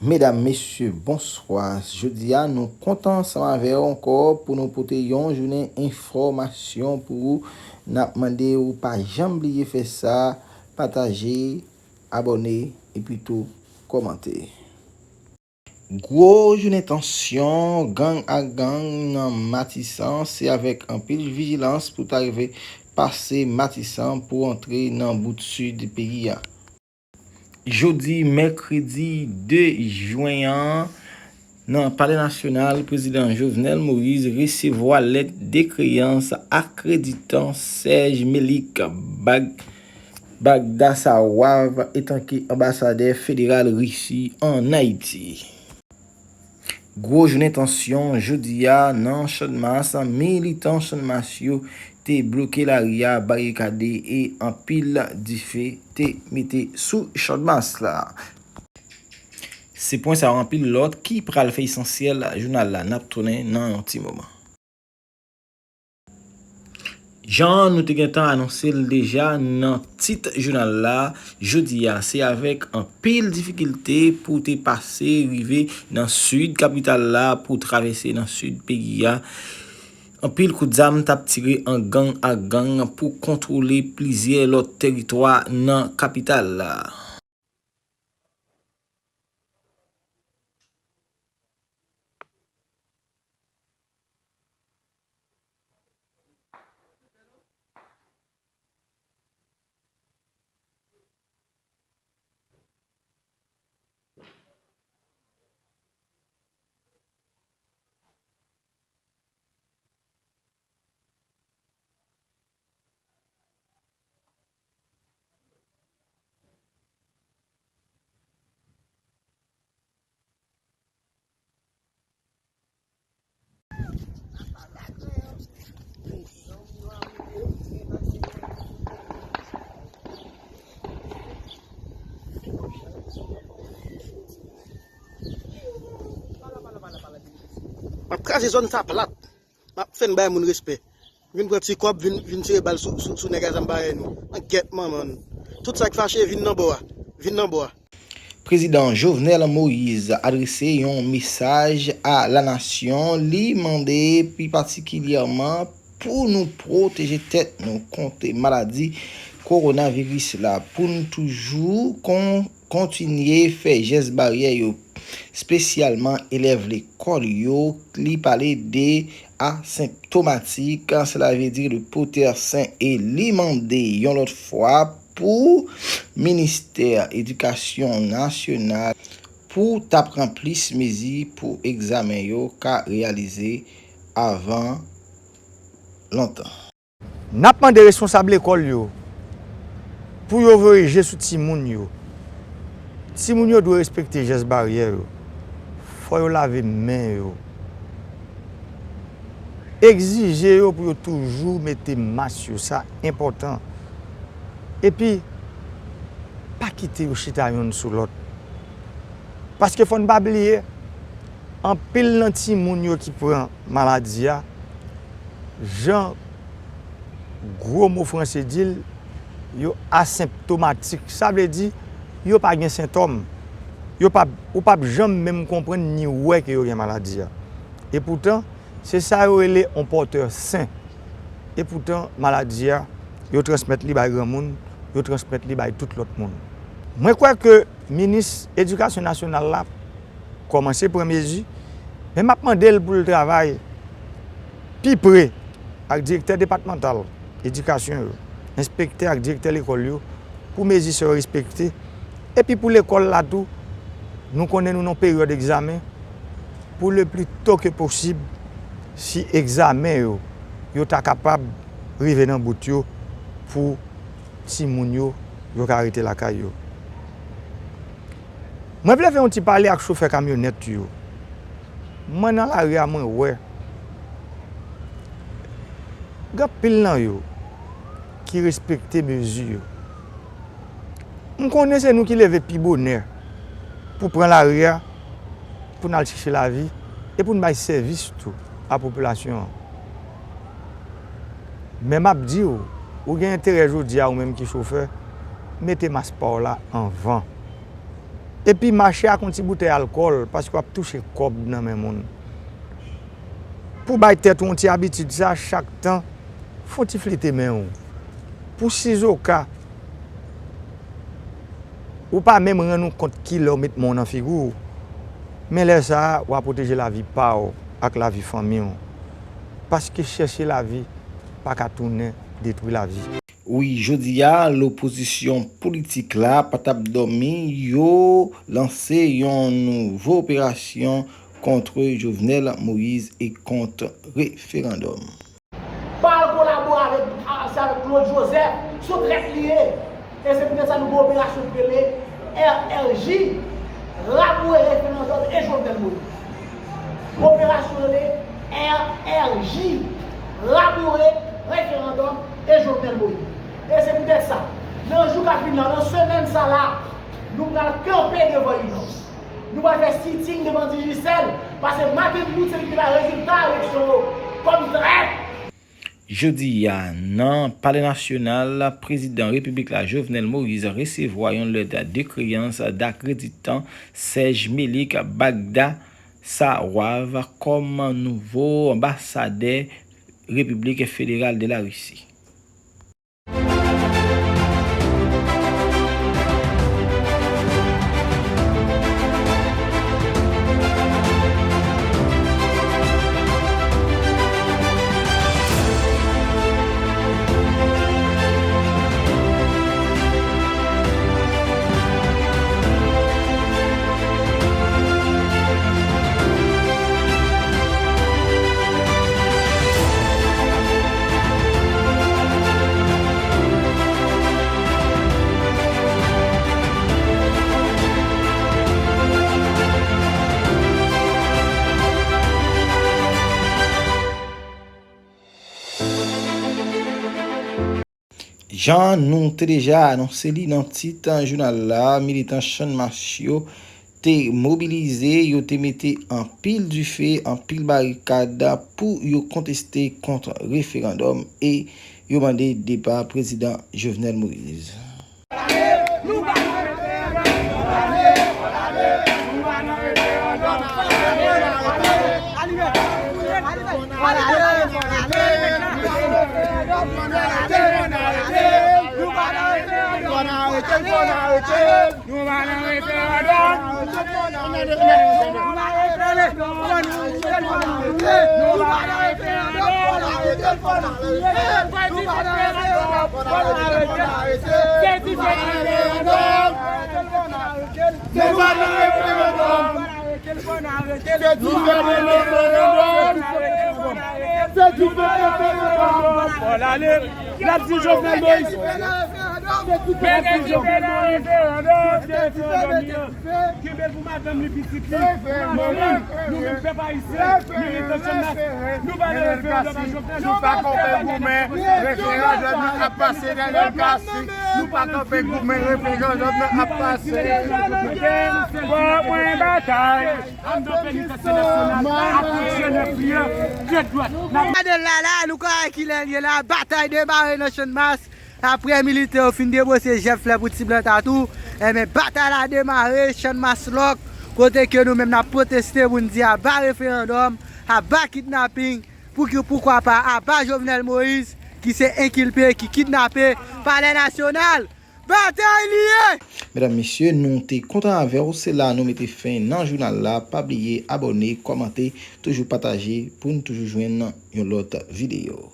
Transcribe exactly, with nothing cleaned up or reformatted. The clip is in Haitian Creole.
Medam, mesye, bonswa. Jodi a, nou kontan ansanm avè w ankò pou nou pote yon jounen enfòmasyon pou ou. N ap mande ou pa janm bliye fè sa, pataje, abòne, epi tou kòmante. Gwo jounen tansyon, gang ak gang nan Matisan, se avèk anpil vijilans pou ta rive pase Matisan pou antre nan bout sid peyi a. Jodi mèkredi de jen an, nan Palè Nasyonal, Prezidan Jovenel Moïse resevwa lèt de kreyans akreditan Serge Melik Bag-, Bagdasawav etanke anbasadè federal Risi ann Ayiti. Gwo jounen tansyon jodi a nan Channmas, militan Channmas yo te bloke lari a, barikade e anpil dife te mete sou Channmas la. Se pwen sa yo anpil lòt ki pral fè esansyèl jounal la. N ap tounen nan yon ti moman. Jan nou te gentan anonse l deja nan tit jounal la, jodi a, se avèk anpil difikilte pou te pase rive nan sid kapital la, pou travèse nan sid peyi a. Anpil kout zam t ap tire ant gang ak gang pou kontwole plizyè lòt tèritwa nan kapital la. M ap kraze zòn sa plat. M ap fè n bay moun respè. Vin pran ti kòb, vin, vin tire bal sou, sou, sou nèg a zam parèy nou. An gèt manman n. Tout sa k fache, vin nan bò a. Vin nan bò a. Prezidan Jovenel Moïse adrese yon mesaj a lanasyon. Li mande pi patikilyèman pou nou pwoteje tèt nou kont maladi kowonaviris la, pou n toujou kon-, kontinye fè jès baryè yo, espesyalman elèv lekòl yo. Li pale de asenptomatik, sela vle di le poter sen, e li mande yon lòt fwa pou Ministè Edikasyon Nasyonal pou ta pran plis mezi pou egzamen yo ka reyalize avan lontan. N ap mande responsab lekòl yo pou yo voye je sou timoun yo. Timoun yo dwe respekte jès baryè yo. Fò yo lave men yo. Egzije yo pou yo toujou mete mas yo, sa enpòtan. Epi, pa kite yo chita yonn sou lòt. Paske fò n pa bliye, anpil nan timoun yo ki pran maladi a, jan gwo mo franse di l, yo asenptomatik. Sa vle di, yo pa gen sentòm. Yo p ap, ou p ap janm menm konprann ni wè ke yo gen maladi a. Epoutan, se sa yo rele yon pòtè sen. Epoutan, maladi a, yo transmèt li bay granmoun, yo transmèt li bay tout lòt moun. Mwen kwè ke minis edikasyon nasyonal la kòmanse pran mezi, men m ap mande l pou l travay pi pre ak direktè depatmantal edikasyon yo, enspektè ak direktè lekòl yo, pou mezi sa yo respekte. Epi pou lekòl la tou, nou konnen nou nan peryòd egzamen, pou le pli to ke posib, si egzamen yo, yo ta kapab rive nan bout yo pou timoun yo, yo ka rete lakay yo. Mwen vle fè yon ti pale ak chofè kamyonèt yo. Mwen nan lari a, mwen wè gen anpil nan yo ki respekte mezi yo. M konnen se nou ki leve pi bonè pou pran lari a, pou n al chèche lavi e pou n bay sèvis tou a popilasyon an. Men m ap di w, ou gen enterè jodi a, ou menm ki chofè, mete mas pa w la anvan. Epi mache ak yon ti boutèy alkòl, paske w ap touche kòb nan men moun. Pou bay tèt ou yon ti abitid sa, chak tan, fè yon ti flite men w. Pou sizoka ou pa menm rann ou kont kilè w met men w nan figi w, men lè sa a, w a pwoteje lavi pa w ak lavi fanmi w. Paske chèche lavi pa ka tounen detwi lavi. Wi, jodi a, lopozisyon politik la pa t ap dòmi, yo lanse yon nouvo operasyon kont Jovenel Moïse e kont referandòm. Pa al kolabore avèk, a, se avèk Claude Joseph, se yon trèt li ye. E se poutèt sa nou gen operasyon ki rele R R J, raboure referandòm e Jovenel Moïse. Operasyon rele R R J, raboure referandòm e Jovenel Moïse. E se poutèt sa, nan jou k ap vin la, nan semèn sa la, nou pral kanpe devan Inòs. Nou pral fè sitting devan Digicel, paske Martin Luther King te bay rezilta eleksyon yo kòm trèt. Jodi a, nan Palè Nasyonal, Prezidan Repiblik la, Jovenel Moïse, resevwa yon lèt de kreyans dakreditan Serge Melik Bagda Sawav kòm nouvo anbasadè Repiblik Federal de la Risi. Jan nou te deja anonse li nan tit jounal la, militan Channmas yo te mobilize, yo te mete anpil dife, anpil barikad pou yo konteste kont referandòm e yo mande depa Prezidan Jovenel Moïse. L ap di Jovenel Moïse. L ap di Jovenel Moïse. Kenbe l pou madanm li, pitit li, pou manman l. Nou menm pèp ayisyen, militan Channmas, nou pa nan referandòm a Jovenel. Nou pa kanpe goumen, referandòm nan ap pase nan L K C. Nou pa kanpe goumen, referandòm nan ap pase. Bon, mwen batay. Gade l la, la, nou ka wè kilè l ye la, batay demare nan Channmas. Apre militè yo fin debose jèf flè pou Ti Blan Tatou, enben, batay la demare, Channmas lòk, kote ke nou menm n ap pwoteste pou n di aba referandòm, aba kidnaping, pou ki, poukwa pa, aba Jovenel Moïse, ki se enkilpe, ki kidnape Palè Nasyonal. Batay li ye! Medam, mesye, nou te kontan avè w. Se la nou mete fen nan jounal la. Pa bliye abòne, kòmante, toujou pataje pou n toujou jwenn yon lòt videyo.